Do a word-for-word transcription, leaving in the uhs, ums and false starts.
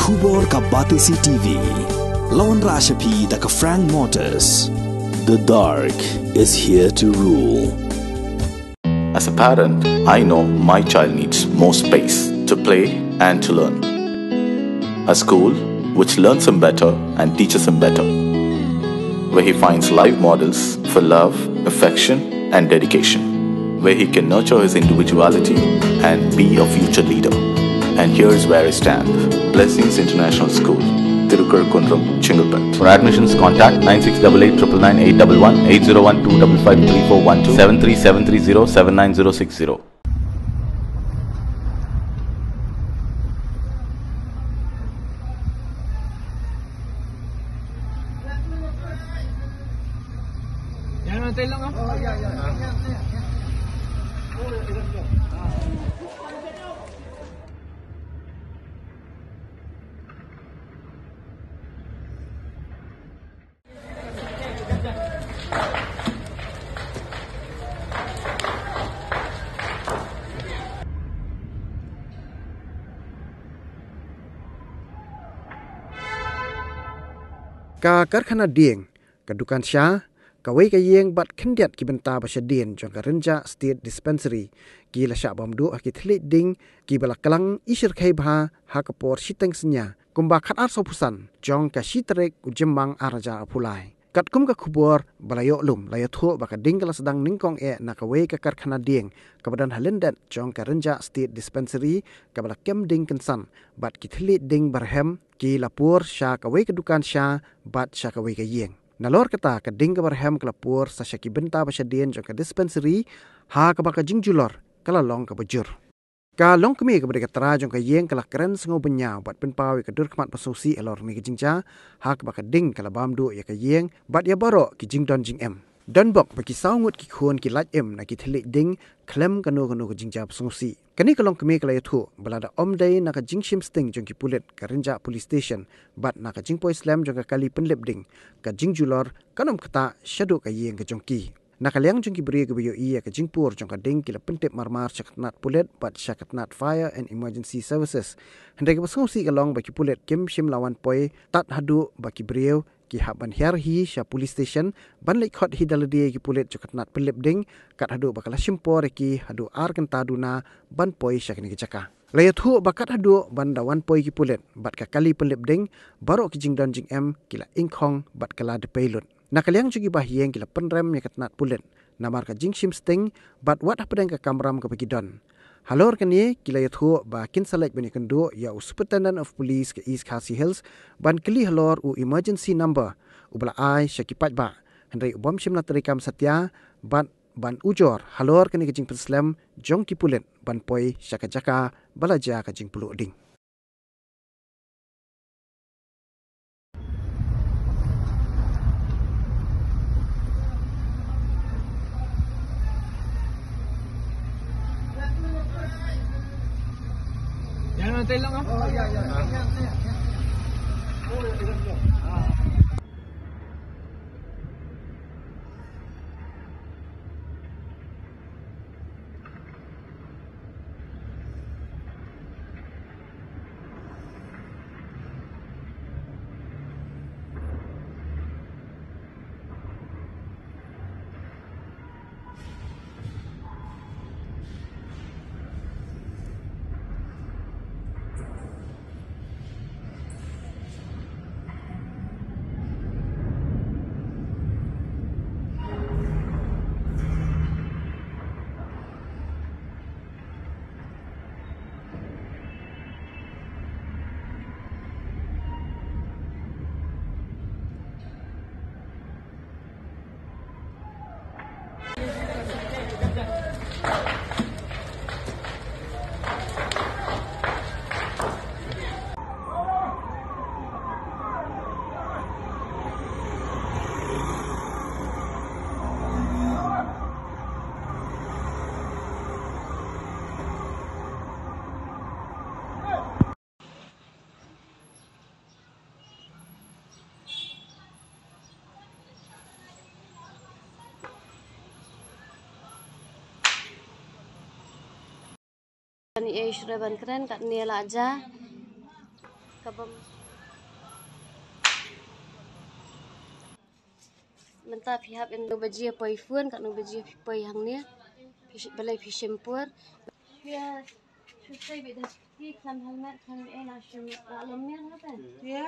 Khubor ka Batesi T V. La wanrah sha phi da ka Frank Motors. The dark is here to rule. As a parent, I know my child needs more space to play and to learn. A school which learns him better and teaches him better, where he finds live models for love, affection, and dedication, where he can nurture his individuality and be a future leader. And here's where I stand. Blessings International School, Tirukarakunram, Chengalpet. For admissions, contact nine six double eight triple nine eight double one, eight zero one two double five three four one two, seven three seven three zero seven nine zero six zero. Ka karkhana dieng, ka dukan sha, kawei ka ïing bad khyndiat ki bynta ba shadien jong ka Rynjah State Dispensary ki la shah bam duh ha ki thylliej ding kiba la klang ishyrkhei bha ha ka por shiteng synñia, kumba khatar sawphew san jong ka shi tarik u Jymmang arhajar arphew lai. Katkum ka khubor ba la ïoh lum, la ïathuh ba ka ding ka la sdang nyngkong eh na kawei ka karkhana dieng kaba don ha lyndet jong ka Rynjah State Dispensary, kaba la kem ding kynsan bad ki thylliej ding barhem ki la pur sha kawei ka dukan sha bad sha kawei ka ïing. Nalor kata, ka ding ka barhem ka la pur sa sha ki bynta ba shadien jong ka dispensary, ha kaba ka jingjulor ka la long kaba jur. Ka longkmie kaba dei ka trai jong ka ïing ka la kren sngew bynñiaw bad pynpaw ïa ka dur khmat ba sngewsih halor kane ka jingjia, ha kaba ka ding ka la bam duh ïa ka ïing bad ïa baroh ki jingdon jingem. Donbok ba ki saw ngut ki khun ki lait im na ki thylliej ding khlem kano kano ka jingjia ba sngewsih. Kane ka longkmie ka la ïathuh ba lada ym dei na ka jingshim sting jong ki pulit ka Rynjah Police Station bad na ka jingpoi slem jong ka kali pynlip ding, ka jingjulor kan ym ktah shaduh ka ïing ka jong ki. Na ka liang jong ki briew kiba ïohi ïa ka jingpur jong ka ding ki la pyntip marmar sha ka tnat pulit bad sha ka tnat Fire and Emergency Services. Hynrei kaba sngewsih ka long ba ki pulit kim shym la wan poi tad haduh ba ki briew ki hap ban hiar hi sha police station ban leit khot hi da lade ïa ki pulit jong ka tnat pynlip ding, kat haduh ba ka la shim por ïa ki haduh ar kynta duna ban poi sha kane ka jaka. La ïathuh ba kat haduh ban da wan poi ki pulit bad ka kali pynlip ding, baroh ki jingdon jingem ki la ingkhong bad ka la dpei lut. Na ka liang jong ki bahaïing ki la pynrem ïa ka tnat pulit namar ka jingshim sting bad wat hapdeng ka kamram kaba ki don. Halor kane ki la ïathuh ba kin sa leit ban ïakynduh ïa u Superintendent of Police ka East Khasi Hills ban kylli halor u emergency number uba la ai sha ki paidbah, hynrei u bym shym la treikam satia bad ban ujor halor kane ka jingpynslem jong ki pulit ban poi sha ka jaka ba la jia ka jingpluh ding. Kan ïa shreh ban kren katne la ja. Mynta phi hap em, no baje poi phone, katno baje phi poi hangne. Phi shi-, balei phi shim por. Phi, phi sei bit da ki khlem helmet, khlem eh, la shim, la lom mian hata. Ya.